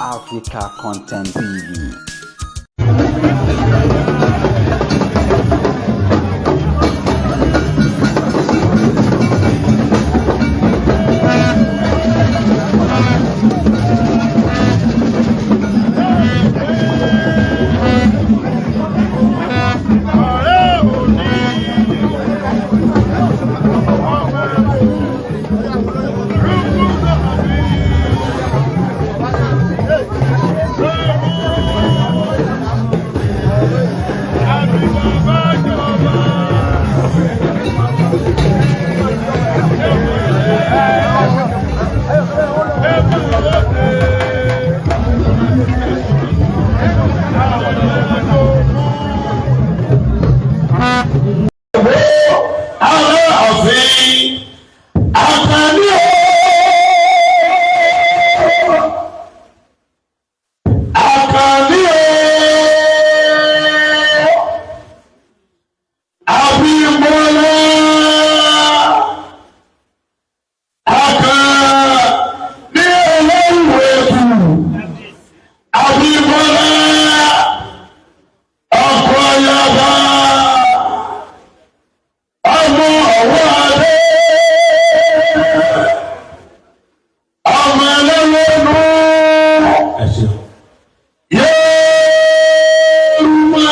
Africa Content TV. Aláàfin Àkànní o, Àkànní o, Abímbọ́lá, Àkànní olówó ẹ̀kú, Abímbọ́lá, ọkọ̀ yaba, ọmọ ọwọ́ adé, ọmọ ẹlẹ́wọ̀nù yéèrúmà,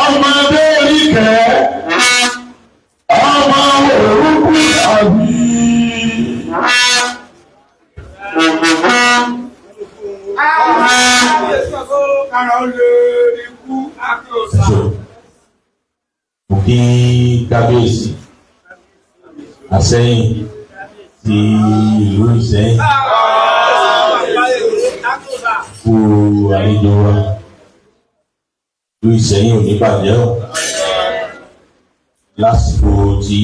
ọmọdé oríkẹ́, ọmọ òrùkú àbí. Mo kí kábíyèsí Àsẹ́yìn ti ìlú Ìsẹ́yìn kú àlejò wa. Ìlú Ìsẹ́yìn ò ní bàjẹ́ o. Lásìkò tí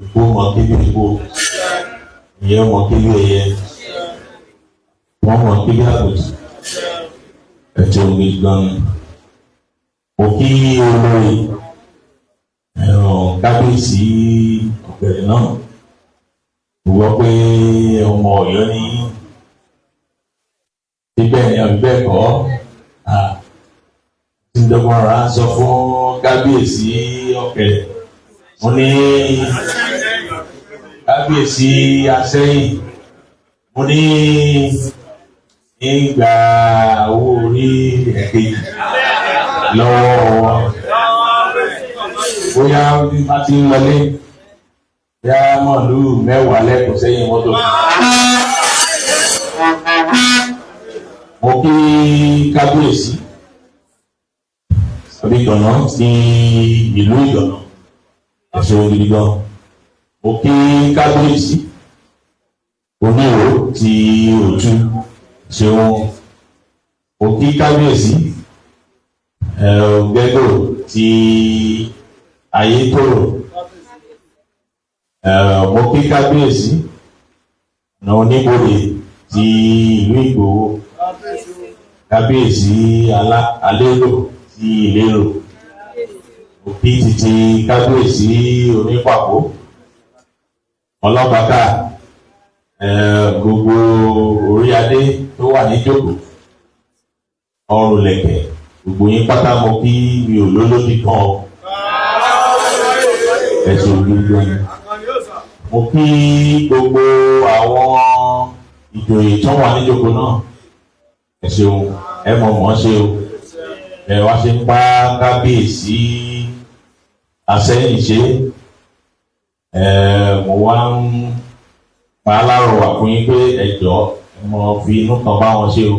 òkú mọ kébé epo, ìyẹn mọ kébé ẹyẹ, wọ́n mọ kébé àgùntàn, ẹ̀jẹ̀ omi gan-an. Mo kí olórí ẹ̀rọ kábíyèsí ọ̀gbẹ̀rẹ̀ náà. Mo gbọ́ pé ọmọ Ọ̀yọ́ ní síbẹ̀ ni àbí bẹ́ẹ̀ kọ́, tí ń dọ́gbọ́n ra sọ fún kábíyèsí ọ̀kẹ́rẹ́. Mo ní kábíyèsí Asẹ́yìn, mo ní ń gba owó orí ẹ̀kejì lọ́wọ́ wọn, bóyá bá ti ń wọlé yá mọ̀lúù 10 lẹ́kọ̀ọ́ sẹ́yìn mọ́tò. Mo kí kábíyèsí Abígànná ti ìlú Ìgànná, ẹ̀sùn gidi gan. Mo kí kábíyèsí Oníwò ti Òtú, ṣeun. Mo kí kábíyèsí Gẹ́gò ti Ayétòrò. Mo kí kábíyèsí ọ̀nà Oníbodè ti ìlú Ìgbòho, kábíyèsí Alérò ti Ìlérò. Mo kí títí kábíyèsí Onípàpó ọlọ́pàá, gbogbo orí adé tó wà níjókòó, ọrùn lẹ̀kẹ̀, gbogbo yín pátá mo kí, mi ò lólódì kan o, ẹ̀sùn gbogbo yín. Mo kí gbogbo àwọn ìjòyè tó wà níjókòó náà, ẹ ṣeun, ẹ mọ̀ mọ́ ṣe o. Ẹ wá ṣe ń bá kábíyèsí Asẹ́yìn ṣe. Ẹ mo wá ń pa alárọ̀wà fún yín pé ẹ jọ̀ọ́, ẹ mọ fi inú kan bá wọn ṣe o.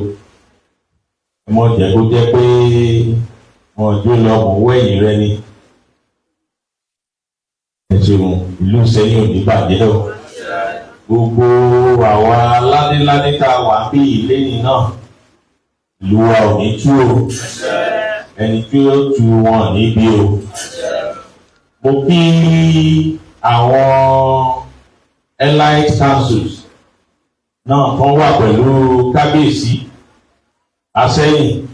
Ẹ mọ jẹ́ kó jẹ́ pé wọn jó lọ mọ̀ owó ẹ̀yìn rẹ ni. Ẹ ṣeun, ìlú Ìsẹ́yìn ò ní bàjẹ́ o. Gbogbo àwa ládéládé tá a wà bí ìléyìn náà, ìlú wa ò ní tú o, ẹni tí ó tu wọn níbí o. Mo kí àwọn elite councils náà kan wà pẹ̀lú kábíyèsí Asẹ́yìn.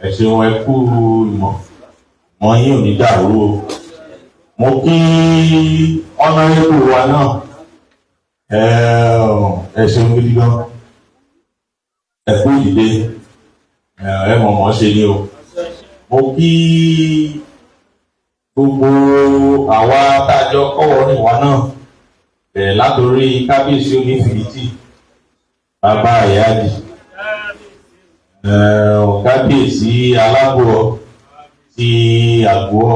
Ẹ ṣeun, ẹ kú ìmọ̀ mọ́ yín ò ní dàrú o. Mo kí honourable wa náà, Ẹ ṣeun gidi gan, ẹ kú ìdílé, ẹ mọ̀mọ́ ṣe ni o. Mo kí gbogbo àwa tájọ kọ́wọ́ rìn wá náà bẹ̀rẹ̀ látòrí kábíyèsí onífìdítì bàbá ìyáàdì, kábíyèsí alábọ̀ ti àgọ́,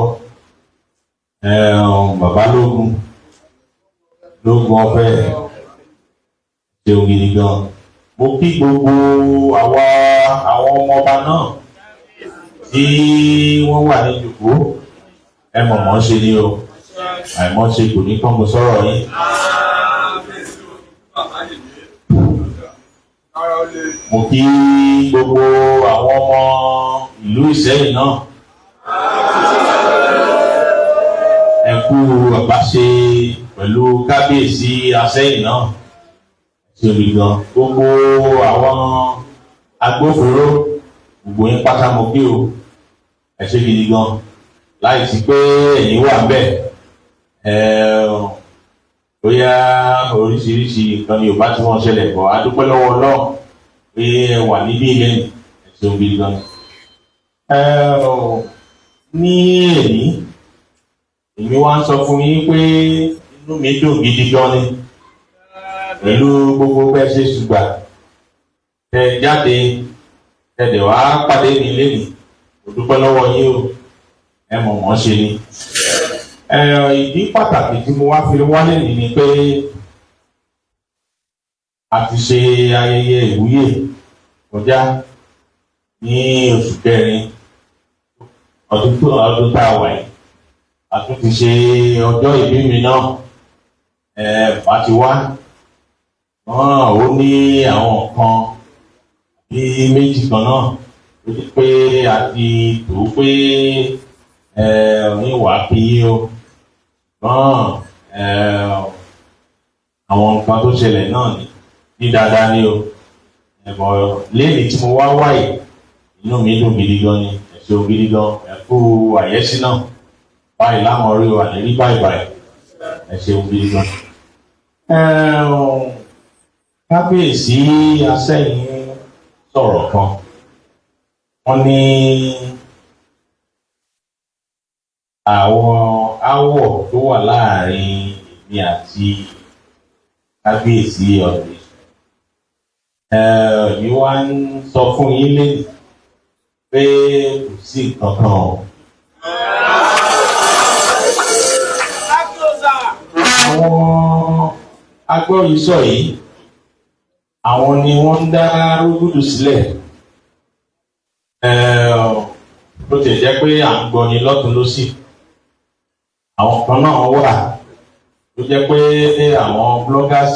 bàbá lógún lógún ọ̀fẹ́, ṣeun gidi gan. Mo kí gbogbo àwa àwọn ọmọọba náà tí wọ́n wà ní ìjòkó, ẹ mọ̀mọ́ ṣe ni o, àìmọ́ ṣe kò ní kán mo sọ̀rọ̀ yín. Mo kí gbogbo àwọn ọmọ ìlú Ìsẹ́yìn náà, ẹ kú àbáṣe pẹ̀lú kábíyèsí Asẹ́yìn náà, ṣe omi gan. Gbogbo àwọn agbófinró, gbogbo yín pátá mo kí o, ẹ ṣé gidi gan. Láì sí pé ẹ̀yin wà ń bẹ̀, bóyá oríṣiríṣi nǹkan ni Yorùbá tí wọ́n ṣẹlẹ̀ bọ̀, a dúpẹ́ lọ́wọ́ Ọlọ́run pé ẹ wà níbí lẹ́yìn, ẹ ṣeun gidi gan. Ní èyí, èmi wá ń sọ fún yín pé inú mi dùn gidi gan ni pẹ̀lú gbogbo bẹ́ẹ̀ ṣe ṣùgbà tẹ jáde tẹ dẹ̀ wá pàdé mi lẹ́yìn. Mo dúpẹ́ lọ́wọ́ yín o, ẹ mọ̀ wọ́n ṣe ni. Ìdí pàtàkì tí mo wá fi wálé ní ni pé a ti ṣe ayẹyẹ ìwúyè kọjá ní oṣù kẹrin ọdún tá a wà yìí. A tún ti ṣe ọjọ́ ìbí mi náà, bá ti wá ó ní àwọn nǹkan bí méjì kan náà ó ti pé a ti tó pé ní wàá kí yín o. Àwọn nǹkan tó ṣẹlẹ̀ náà ní dáadáa ni o. Ẹ̀bọ̀ lẹ́yìn tí mo wá wáyé, inú mi dùn gidi gan ni, ẹ ṣeun gidi gan, ẹ kú àyẹ́sí náà báyìí láwọn orí wa ní báyìí báyìí, ẹ ṣeun gidi gan. Kábíyèsí Asẹ́yìn sọ̀rọ̀ kan, wọ́n ní àwọn aáwọ̀ tó wà láàrin èmi àti kábíyèsí ọ̀dẹ̀. Èmi wá ń sọ fún yín lẹ́yìn pé kò sí nǹkan kan o. Àwọn agbóyìísọ yìí, àwọn ni wọ́n ń dá rúgúdù sílẹ̀. Bó ti jẹ́ pé à ń gbọ́ ni lọ́tún lósì. Àwọn kan náà wà tó jẹ́ pé àwọn bloggers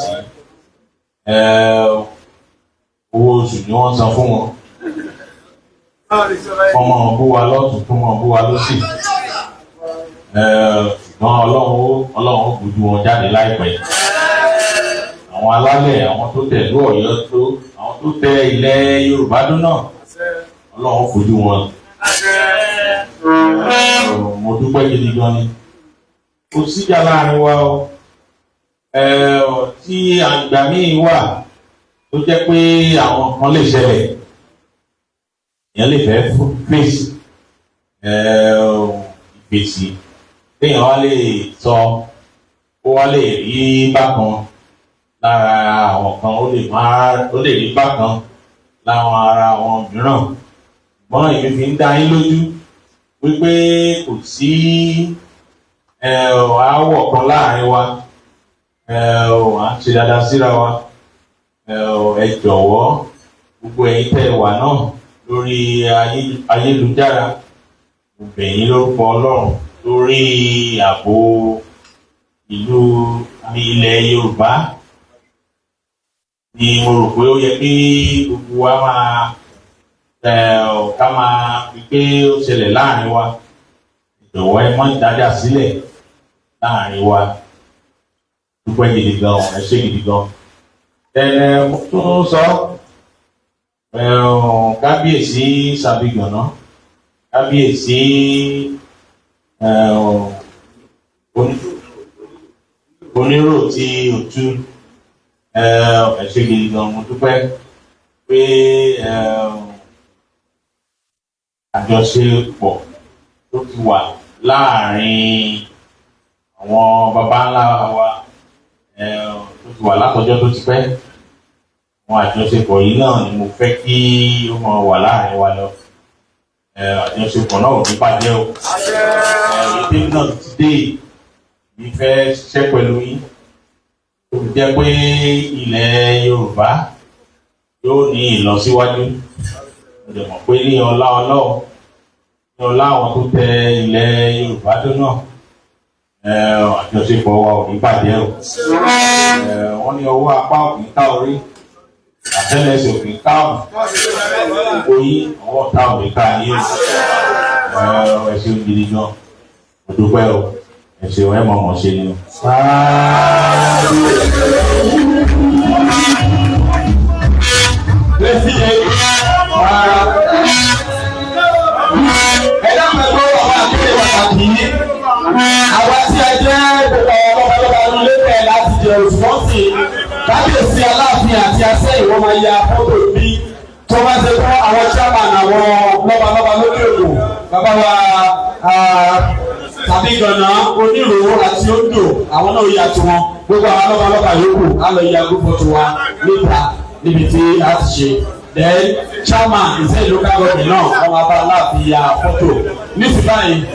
owó oṣù ni wọ́n san fún wọn. Wọ́n máa bú wa lọ́tún, kó máa bú wa lósì. Ṣùgbọ́n Ọlọ́run ó gbójú wọn jáde láìpẹ́. Àwọn alálẹ̀, àwọn tó tẹ̀ lú Ọ̀yọ́ tó, àwọn tó tẹ ilẹ̀ Yorùbá dún náà, Ọlọ́run ó fojú wọn. Mo dúpẹ́ gidi gan ni. Kò síjà láàrin wa o. Tí àgbà míì wà tó jẹ́ pé àwọn kan lè ṣẹlẹ̀, èèyàn lè fẹ́ fèsì ìfèsì téèyàn wá lè sọ, ó wá lè rí bákan lára àwọn kan, ó lè rí bákan láwọn ara àwọn mìíràn. Ṣùgbọ́n èmi fi ń dá yín lójú wípé kò sí aáwọ̀ kan láàrin wa, à ń ṣe dáadáa síra wa. Ẹ jọ̀wọ́ gbogbo ẹ̀yin tẹ́ wà náà lórí ayélujára, mo bẹ̀ yín lórúkọ Ọlọ́run lórí ààbò ìlú ilẹ̀ Yorùbá ni mo rò pé ó yẹ kí gbogbo wa máa ká máa fi pé ó ṣẹlẹ̀ láàrin wa. Jọ̀wọ́ ẹ má dájà sílẹ̀ láàrin wa. Dúpẹ́ gidi gan, ẹ ṣé gidi gan. Mo tún sọ kábíyèsí Sàbígànná, kábíyèsí onírò ti Òtù, Ẹ ṣé gidi gan, mo dúpẹ́ pé àjọṣepọ̀ tó ti wà láàrin àwọn baba ńlá wa tó ti wà látọjọ́ tó ti pẹ́, àwọn àjọṣepọ̀ yìí náà ni mo fẹ́ kí ó máa wà láàrin wa lọ. Àjọṣepọ̀ náà ò ní bàjẹ́ o. Èdè náà ti dé, mi fẹ́ ṣiṣẹ́ pẹ̀lú yín tó fi jẹ́ pé ilẹ̀ Yorùbá yóò ní ìlọsíwájú. Mo dẹ̀ mọ̀ pé ní ọlá Ọlọ́run, ní ọlá àwọn tó tẹ ilẹ̀ Yorùbá tó náà, àjọṣepọ̀ wa ò ní bàjẹ́ o. Wọ́n ní ọwọ́ apá ò kì í ká orí, àtẹ́lẹsẹ̀ ò kì í ká ọ̀nà. Gbogbo yín, ọwọ́ ta ò ní ká yín o. Ẹ ṣeun gidi gan, mo dúpẹ́ o. Ẹ ṣeun, ẹ mọ̀ mọ̀ ṣe ni o. President, ẹ dákun, ẹ gbọ́ àwọn akéde pàtàkì yìí. Àwa tí a jẹ́ gbogbo àwọn lọ́balọ́ba ní lébẹ̀ láti jẹ òṣùwọ́sì, kábíyèsí Aláàfin àti Asẹ́yìn, wọ́n máa ya fọ́tò bí tó bá ṣe fún àwọn chairman àwọn lọ́balọ́ba lórí ògùn, bàbá wa tàbí gànà onírò àti odò, àwọn náà yà tiwọn. Gbogbo àwọn lọ́balọ́ba yòókù á lọ ya group photo wa níta níbi tí a ti ṣe. Then chairman Ìsẹ́yìn Local Government náà, wọ́n máa bá Aláàfin ya fọ́tò nísìnyí báyìí.